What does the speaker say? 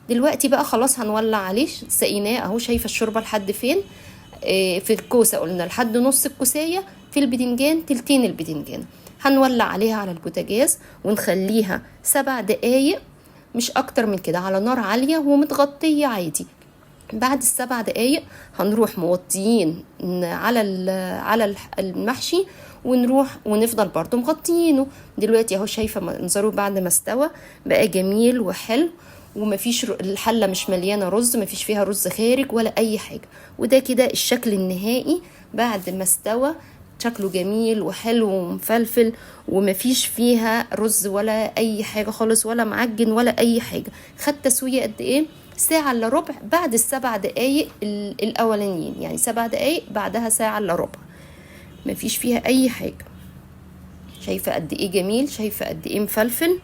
دلوقتي بقى خلاص هنولع عليه، سقيناه اهو. شايفه الشوربة لحد فين؟ في الكوسه قلنا لحد نص الكوسايه، في البدنجان تلتين البدنجان. هنولع عليها على البوتاجاز ونخليها 7 دقايق مش اكتر من كده، على نار عالية ومتغطيه عادي. بعد ال7 دقايق هنروح موطيين على على المحشي، ونروح ونفضل برضو مغطيينه. دلوقتي اهو شايفه منظره بعد ما استوى بقى جميل وحلو، ومفيش الحلة مش مليانة رز، مفيش فيها رز خارج ولا اي حاجة. وده كده الشكل النهائي بعد ما استوى، شكله جميل وحلو ومفلفل، ومفيش فيها رز ولا اي حاجة خالص، ولا معجن ولا اي حاجة. خد تسويه قد ايه؟ ساعة الا ربع بعد ال7 دقايق الاولانيين، يعني 7 دقايق بعدها ساعة الا ربع، مفيش فيها اي حاجة. شايفه قد ايه جميل، شايفه قد ايه مفلفل.